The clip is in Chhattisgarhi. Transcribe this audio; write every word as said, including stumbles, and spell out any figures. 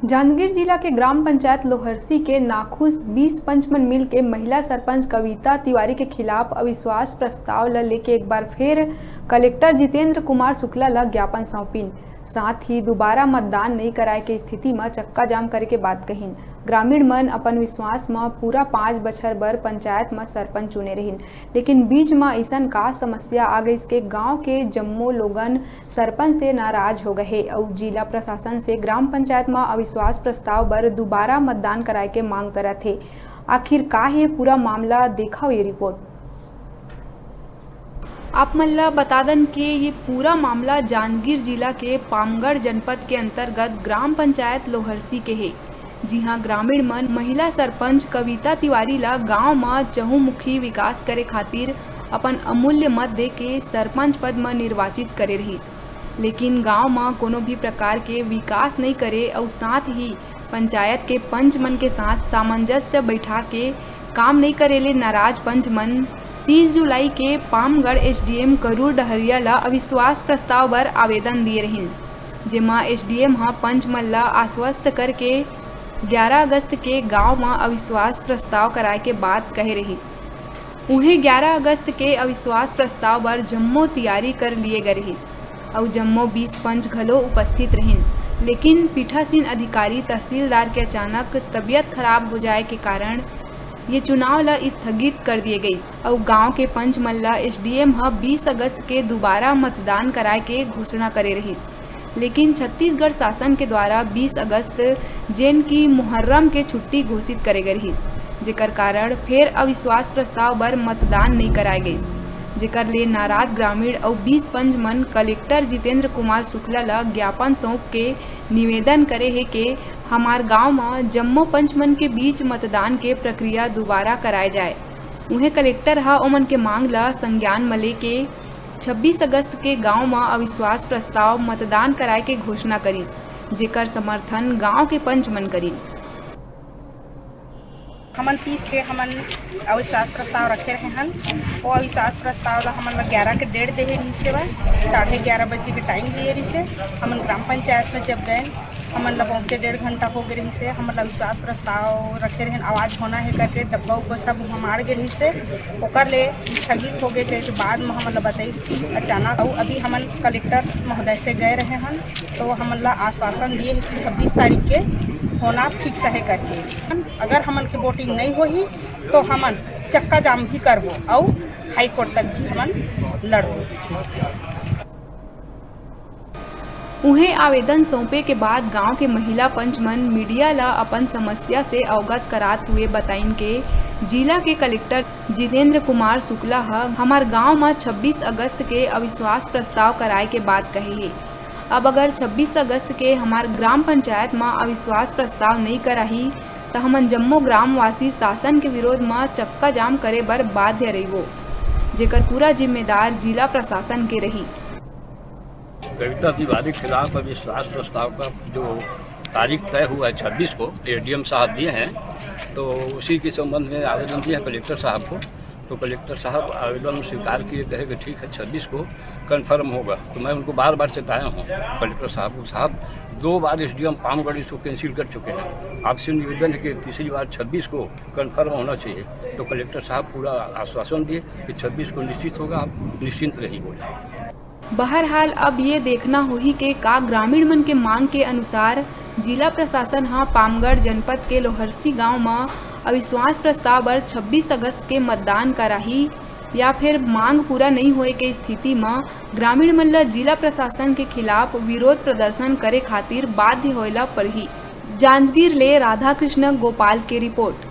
जांजगीर जिला के ग्राम पंचायत लोहरसी के नाखुश बीस पंच मन मिल के महिला सरपंच कविता तिवारी के खिलाफ अविश्वास प्रस्ताव ल लेके एक बार फिर कलेक्टर जितेंद्र कुमार शुक्ला ल ज्ञापन सौंपिन। साथ ही दोबारा मतदान नइ कराए के स्थिति म चक्का जाम करे के बात कहिन। ग्रामीण मन अपन विश्वास म पूरा पाँच बछर बर पंचायत म सरपंच चुने रहिन, लेकिन बीच म अइसन का समस्या आ गइस के गांव के जम्मो लोगन सरपंच से नाराज हो गए हे अउ जिला प्रशासन से ग्राम पंचायत म अविश्वास प्रस्ताव बर दोबारा मतदान कराए के मांग करत हे। आखिर का हे पूरा मामला, देखव ये रिपोर्ट। आप मन ल बता दन के ये पूरा मामला जांजगीर जिला के पामगढ़ जनपद के अंतर्गत ग्राम पंचायत लोहरसी के हे, जिहां ग्रामीण मन महिला सरपंच कविता तिवारी ल गांव म चहुमुखी विकास करे खातिर अपन अमूल्य मत दे के सरपंच पद म निर्वाचित करे रहिस, लेकिन गांव म कोनो भी प्रकार के विकास नइ करे अउ साथ ही पंचायत के पंच मन के साथ सामंजस्य बैठा के काम नइ करे ले नाराज पंच मन तीस जुलाई के पामगढ़ एसडीएम करूर डहरिया ल अविश्वास प्रस्ताव बर आवेदन दिए रहिन, जेमा एसडीएम ह पंच मन ल आश्वस्त करके ग्यारह अगस्त के गांव म अविश्वास प्रस्ताव कराए के बात कहे रहिस। उहें, ग्यारह अगस्त के अविश्वास प्रस्ताव बर जम्मो तियारी कर लिए गए रहिस अउ जम्मो बीस पंच घलो उपस्थित रहिन, लेकिन पीठासीन अधिकारी तहसीलदार के अचानक तबियत खराब हो जाए के कारण ये चुनाव ल स्थगित कर दिए गइस अउ गांव के पंच मन ल एसडीएम ह बीस अगस्त के दोबारा मतदान कराए के घोषणा करे रहिस। लेकिन छत्तीसगढ़ शासन के द्वारा बीस अगस्त, जेन की मुहर्रम के छुट्टी घोषित करे गए रहिस, जेकर कारण फेर अविश्वास प्रस्ताव बर मतदान नइ कराए गइस, जेकर ले नाराज ग्रामीण अउ बीस पंच मन कलेक्टर जितेंद्र कुमार शुक्ला ल ज्ञापन सौंप के निवेदन करे हे के हमार गांव म जम्मो पंच मन के बीच मतदान के प्रक्रिया दोबारा कराए जाए। उहें, कलेक्टर ह ओमन के मांग ल संज्ञान म लेके छब्बीस अगस्त के गांव म अविश्वास प्रस्ताव मतदान कराए के घोषणा करिस, जेकर समर्थन गांव के पंच मन करिन। हमन तीस के हमन अविश्वास प्रस्ताव रखे रहे हन। वो अविश्वास प्रस्ताव ला हमन ला ग्यारह के डेट देहे रिहिस हे, साढ़े ग्यारह बजे के टाइम दिए रिहिस हे। हमन ग्राम पंचायत में जब गए, हमन ला पहुँचे डेढ़ घंटा हो गए रिहिस हे। हमन ला अविश्वास प्रस्ताव रखे रहे हन, आवाज होना हे करके डब्बा उब्बा सब हमार गए रिहिस हे। ओकर ले स्थगित हो गए, के बाद में हमन ला बताइस अचानक। अउ अभी हमन कलेक्टर महोदय से गए रहे हन, तो हमन ला आश्वासन दिए हे कि छब्बीस तारीख के होना फिक्स हे करके। अगर हमन के वोटिंग नहीं होही, तो हमन चक्का जाम भी करबो अउ हाई कोर्ट तक भी हमन लड़बो। उहें, आवेदन सौंपे के बाद गांव के महिला पंच मन मीडिया ला अपन समस्या से अवगत करात हुए बताइन के जिला के कलेक्टर जितेंद्र कुमार शुक्ला ह हमर गांव म छब्बीस अगस्त के अविश्वास प्रस्ताव कराए के बात कहे हे। अब अगर छब्बीस अगस्त के हमार ग्राम पंचायत म अविश्वास प्रस्ताव नइ कराही, त हमन जम्मो ग्रामवासी शासन के विरोध म चक्का जाम करे बर बाध्य रहिबो, जेकर पूरा जिम्मेदार जिला प्रशासन के रही। कविता तिवारी के खिलाफ अविश्वास प्रस्ताव का जो तारीख तय हुआ है छब्बीस को, एसडीएम साहब दिए हैं, तो उसी के संबंध में आवेदन दिया है कलेक्टर साहब को। तो कलेक्टर साहब आवेदन स्वीकार किए, कहे कि ठीक है, छब्बीस को कन्फर्म होगा। तो मैं उनको बार बार चेताया हूँ कलेक्टर साहब को, साहब, दो बार एसडीएम पामगढ़ इसको कैंसिल कर चुके हैं, आपसे निवेदन है कि तीसरी बार छब्बीस को कन्फर्म होना चाहिए। तो कलेक्टर साहब पूरा आश्वासन दिए कि छब्बीस को निश्चित होगा, आप निश्चिंत रहिए, बोले। बहरहाल, अब ये देखना होही के का ग्रामीण मन के मांग के अनुसार जिला प्रशासन ह पामगढ़ जनपद के लोहरसी गांव म अविश्वास प्रस्ताव बर छब्बीस अगस्त के मतदान कराही, या फिर मांग पूरा नइ होए के स्थिति म ग्रामीण मन ल जिला प्रशासन के खिलाफ विरोध प्रदर्शन करे खातिर बाध्य होए ल परही। जांजगीर ले राधाकृष्ण गोपाल के रिपोर्ट।